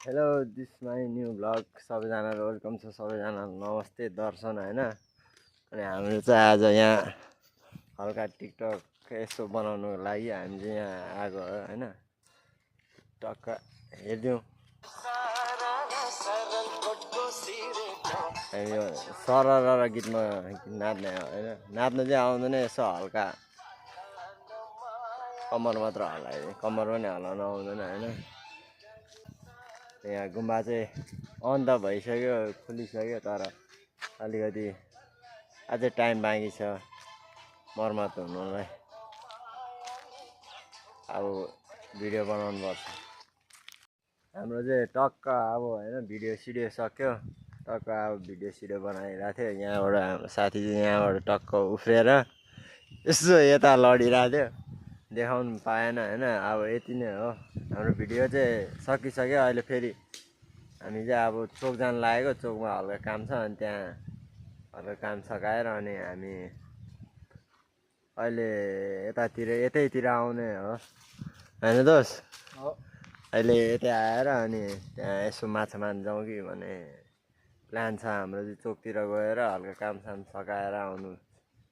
hello this my new blog सबैजनालाई welcome छ सबैजना नमस्ते दर्शन होइन अनि हाम्रो चाहिँ आज यहाँ हल्का टिकटक यसो बनाउनुको लागि हामी चाहिँ यहाँ आएको हो होइन टक्क हेरिदिउँ हामी यो सरर गीतमा नाच्ने होइन नाच्नु चाहिँ आउँदैन यसो हल्का कम्मर मात्र हल्लायो कम्मर पनि हल्लाउनु आउँदैन होइन यहाँ गुम्बा चाहिँ अन त भइसक्यो खुलिसक्यो तर अलिकति अझै टाइम बाँकी छ मर्मत हुनुलाई अब भिडियो बनाउनु पर्छ हाम्रो चाहिँ टक्क अब होइन भिडियो सिडियो सक्यो टक्क अब भिडियो सिडियो बनाइरहेको थियो यहाँबाट हाम्रो साथी चाहिँ यहाँबाट टक्क उफ्रिएर यसो यता लडिरहेको थियो देखाउनु पाएन होइन अब यति नै हो हाम्रो भिडियो चाहिँ सकिसक्यो अहिले फेरि हामी चाहिँ अब चोक जान लागेको चोकमा हल्का काम छ अनि त्यहाँ हल्का काम सकाएर अनि हामी अहिले यतैतिर आउने हो होइन दोस्त अहिले यतै आएर अनि त्यहाँ यसो माछा मार्न जाउँ कि भने प्लान छ हाम्रो चाहिँ चोकतिर गएर हल्का कामसाम सकाएर आउनु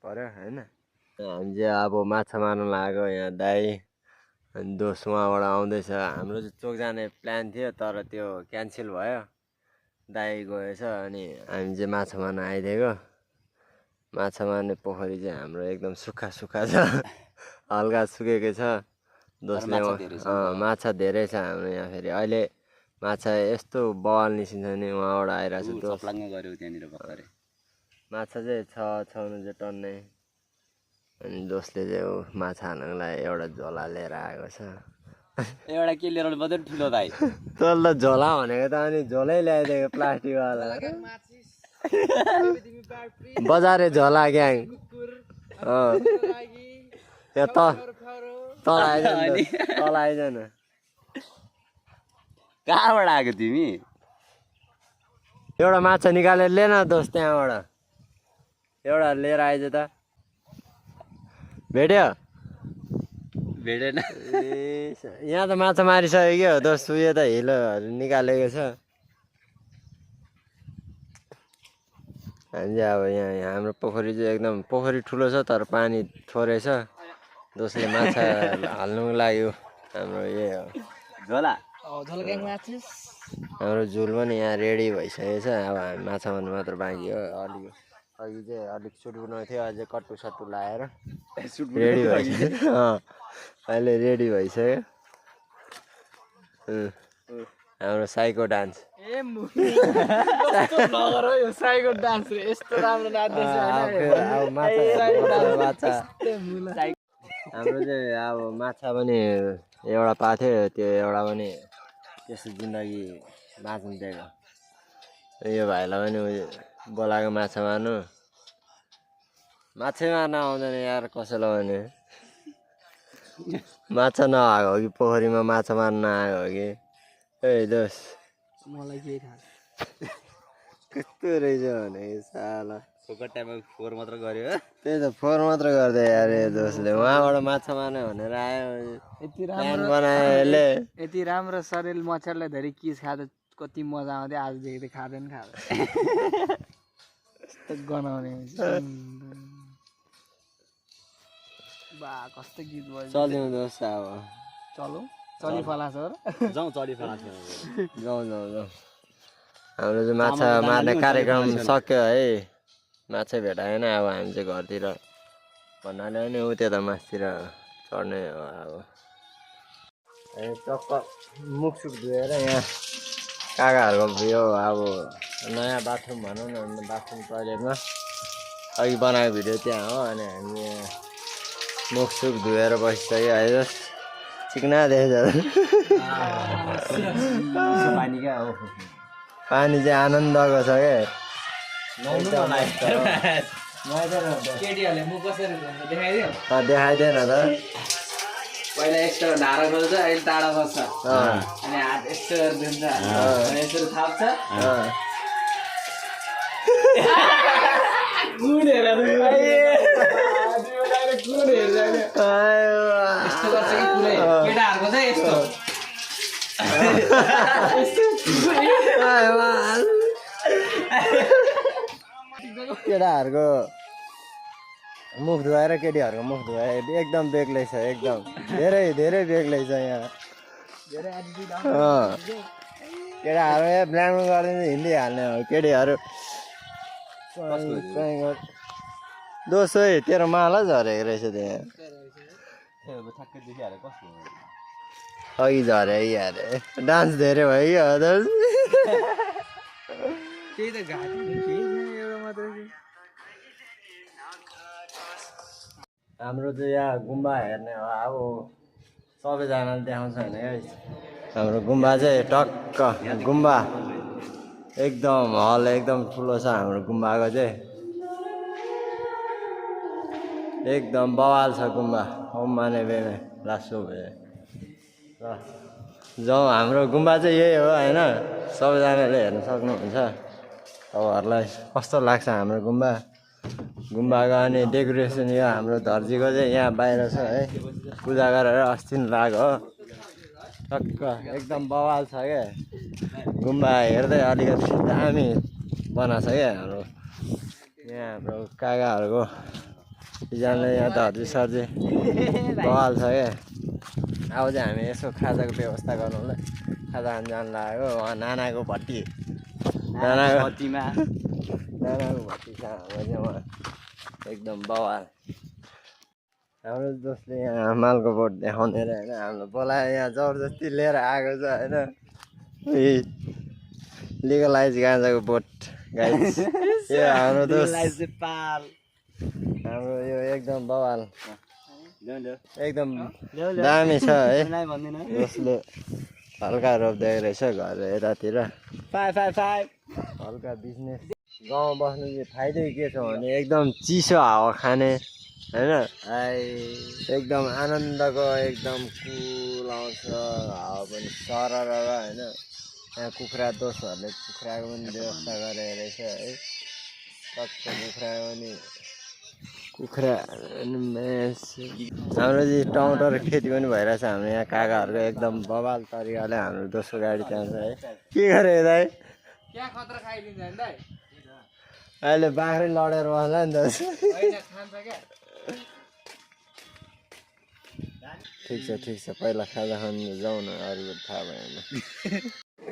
पर्यो होइन हामी चाहिँ अब माछा मार्न लागेको यहाँ दाई अनि दोस्त उहाँबाट आउँदैछ हाम्रो चाहिँ चोक जाने प्लान थियो तर त्यो क्यान्सल भयो दाई गएछ अनि हामी चाहिँ माछा मार्न आइदिएको माछा मार्ने पोखरी चाहिँ हाम्रो एकदम सुक्खा सुक्खा छ हल्का सुकेको छ दोस्तले माछा धेरै छ हाम्रो यहाँ फेरि अहिले माछा यस्तो बवाल निस्किन्छ नि उहाँबाट आइरहेको छ दोस्त माछा चाहिँ छाउनु चाहिँ टन्नै अनि दोस्तले चाहिँ माछा हाल्नको लागि एउटा झोला लिएर आएको छ एउटा के लिएर मात्रै ठुलो दाइ तल त झोला भनेको त अनि झोलै ल्याइदिएको प्लास्टिकवाला बजारे झोला ग्याङ यहाँ तल आइज न कहाँबाट आएको तिमी एउटा माछा निकालेर ले न दोस्त त्यहाँबाट एउटा लिएर आइज त भेट्यो भेटेन ए यहाँ त माछा मारिसक्यो दोस्त उयो त हिलोहरू निकालेको छ हामी चाहिँ अब यहाँ हाम्रो पोखरी चाहिँ एकदम पोखरी ठुलो छ तर पानी थोरै छ दोस्तले माछा हाल्नुको लागि हाम्रो यही हो झोला हाम्रो झुल पनि यहाँ रेडी भइसकेको छ अब हामी माछा मार्नु मात्र बाँकी हो अघि चाहिँ अलिक सुट बनाएको थियो अझै कट्टु सट्टु लगाएर रेडी भइसक्यो अहिले रेडी भइसक्यो हाम्रो साइको डान्स हाम्रो चाहिँ अब माछा पनि एउटा पाएको थियो त्यो एउटा पनि त्यस्तो जिन्दगी बाँच्नु दिएको यो भाइलाई पनि बोलाएको माछा मार्नु माछै मार्न आउँदैन यार कसैलाई भने माछा नआएको हो कि पोखरीमा माछा मार्न आएको हो कि ए दोस्त मलाई के थाहा कस्तो रहेछ भने साला फोकट टाइममा फोहोर मात्र गर्यो त्यही त फोहोर मात्र गर्दै यार दोस्तले उहाँबाट माछा मार्ने भनेर आयो प्लान बनायो यसले यति राम्रो शरीर मच्छरलाई धेरै किस खाँदा कति मजा आउँथ्यो आजदेखि त खाँदैन यस्तो गनाउने बा कस्तो गीत भयो चल्यौँ दोस्त अब चलौँ चली फला सर जाउँ चली फला जाउँ हाम्रो चाहिँ माछा मार्ने कार्यक्रम सक्यो है माछै भेटाएन अब हामी चाहिँ घरतिर भन्नाले पनि उ त्यता मासतिर चढ्ने हो अब टक्क मुखसुख धोएर यहाँ काकाहरूको यो अब नयाँ बाथरुम भनौँ न बाथरुम टोइलेटमा अघि बनाएको भिडियो त्यहाँ हो अनि हामी यहाँ मुखसुख धोएर बसिसक्यो है चिक्ना देख्छ पानी चाहिँ आनन्दको छ केटीहरूले मुख कसरी धुन्छ देखाइदियो देखाइदिएन त पहिला यस्तो ढाडा खोल्छ अहिले टाढा बस्छ अनि हात यस्तो धुन्छ यसरी थाप्छ कुन हेरेर यस्तो गर्छ कि पुरै केटाहरूको चाहिँ यस्तो केटाहरूको मुख धुवाएर केटीहरूको मुख धुवाए एकदम बेग्लै छ एकदम धेरै धेरै बेग्लै छ यहाँ केटाहरू ब्ल्याङ्कमा गरिदिन्छ हिन्दी हाल्ने हो केटीहरू दोसै तेरो माला झरेको रहेछ त्यहाँ ठ्याक्कै देखिहाल्यो कस्तो अघि झरे अरे डान्स धेरै भयो कि हजुर त्यही त घाँटी केही छैन एउटा मात्रै हाम्रो चाहिँ यहाँ गुम्बा हेर्ने हो अब सबैजनाले देखाउँछ होइन गाइस हाम्रो गुम्बा चाहिँ टक्क गुम्बा एकदम हल एकदम ठुलो छ हाम्रो गुम्बाको चाहिँ एकदम बवाल छ गुम्बा ओम माने बेमे लासो भए ल जाउँ हाम्रो गुम्बा चाहिँ यही हो होइन सबैजनाले हेर्न सक्नुहुन्छ तपाईँहरूलाई कस्तो लाग्छ हाम्रो गुम्बा गुम्बाको अनि डेकोरेसन यो हाम्रो दर्जीको चाहिँ यहाँ बाहिर छ है पूजा गरेर अस्ति लाग्यो हो टक्क एकदम बवाल छ क्या गुम्बा हेर्दै अलिकति दामी बनाएको छ क्या हाम्रो यहाँ हाम्रो काकाहरूको एकजनाले यहाँ दर्जी सर्जी बवाल छ क्या अब चाहिँ हामी यसो खाजाको व्यवस्था गर्नुलाई खाजा खान जानु लाग्यो उहाँ नानाको भट्टी नानाको भट्टी छ हाम्रो चाहिँ उहाँ एकदम बवाल हाम्रो दोस्तले यहाँ मालको बोट देखाउने र होइन हाम्रो बोलायो यहाँ जबरजस्ती लिएर आएको छ होइन लिगलाइज गाँजाको बोट गाइस यो हाम्रो दोस्त हाम्रो यो एकदम बवाल एकदम दामी छ है दोस्तले हल्का रोप्दै रहेछ घर यतातिर हल्का बिजनेस गाउँमा बस्नु चाहिँ फाइदै के छ भने एकदम चिसो हावा खाने होइन एकदम आनन्दको एकदम कुल आउँछ हावा पनि सरर होइन यहाँ कुखुरा दोस्तहरूले कुखुराको पनि व्यवस्था गरेको रहेछ है टक्क कुखुराको पनि कुखुरा हाम्रो चाहिँ टमाटर खेती पनि भइरहेछ हाम्रो यहाँ काकाहरूको एकदम बवाल तरिकाले हाम्रो दोस्रो गाडी त्यहाँ छ है के गरे दाइ अहिले बाख्रै लडेर बस्ला नि त ठिक छ पहिला खाजा खानु जाउँ न अरू थाहा भएन ल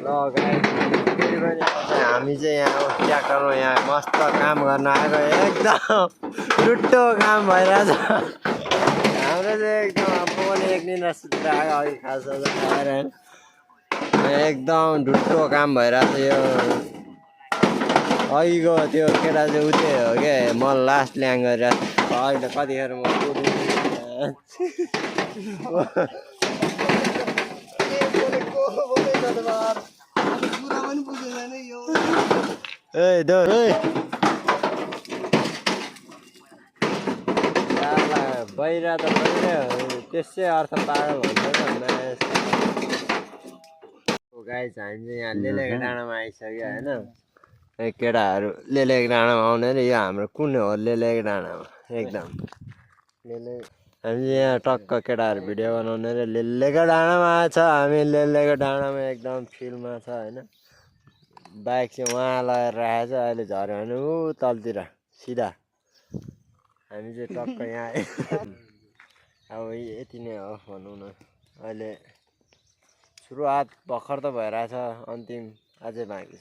हामी चाहिँ यहाँ ट्र्याक्टरमा यहाँ मस्त काम गर्न आएको एकदम टुट्टो काम भइरहेछ हाम्रो चाहिँ एकदम आफू पनि एक दिन सुतेर आएको अघि खाजा खाएर एकदम ढुट्टो काम भइरहेछ यो अघिको त्यो केटा चाहिँ उतै हो क्या म लास्ट ल्याङ गरिरहेको अहिले कतिखेर म बहिरा त बहिरै हो त्यसै अर्थ पागल भन्छ गाई चाहिँ हामी चाहिँ यहाँ लेलेको डाँडामा आइसक्यो होइन केटाहरू लेलेको डाँडामा आउने र यो हाम्रो कुन हो लेलेको डाँडामा एकदम लेले हामी यहाँ टक्क केटाहरू भिडियो बनाउने र लेलेको डाँडामा छ हामी लेलेको डाँडामा एकदम फिल्डमा छ होइन बाइक चाहिँ उहाँ लगाएर राखेको छ अहिले झऱ्यो भने ऊ तलतिर सिधा हामी चाहिँ टक्क यहाँ अब यति नै हो भनौँ न अहिले सुरुवात भर्खर त भइरहेछ अन्तिम अझै बाँकी छ